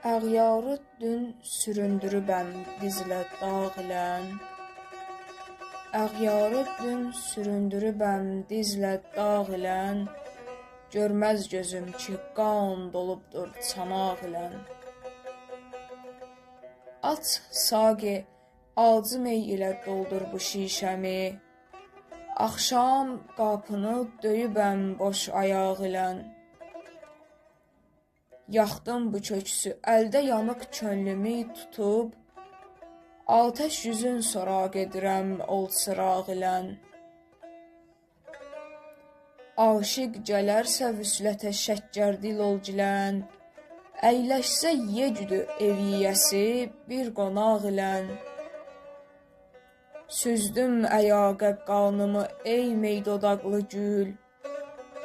Əğyarı dün süründürübəm dizlə dağ ilən. Əğyarı dün süründürübəm dizlə dağ ilən. Görməz gözüm ki, qan dolubdur çanaq ilən. Aç saqi, acı mey ilə doldur bu şişəmi. Axşam qapını döyübəm boş ayaq ilən. Yaxdım bu köksü, əldə yanıq könlümü tutub, atəş yüzün soraq edirəm ol çıraq ilən. Aşiq gələrsə vüslətə şəkkər dil ol gilən, əyləşsə yegüdü ev yiyəsi bir qonaq ilən. Süzdüm əyaqə qanımı ey mey dodaqlı gül,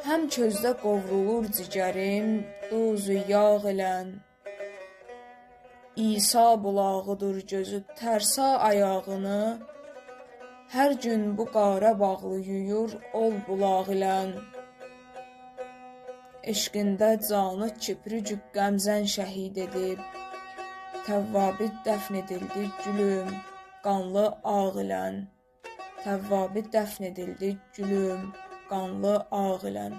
həm közdə qovrulur cigərim duzu yağ ilən. İsa bulağıdır gözü tərsa ayağını, hər gün bu qarə bağlı yuyur ol bulaq ilən. Eşqində canı kipricü qəmzən şəhid edib, Təvvabi dəfn edildi gülüm qanlı ağ ilən. Təvvabi dəfn edildi gülüm qanlı ağ ilən.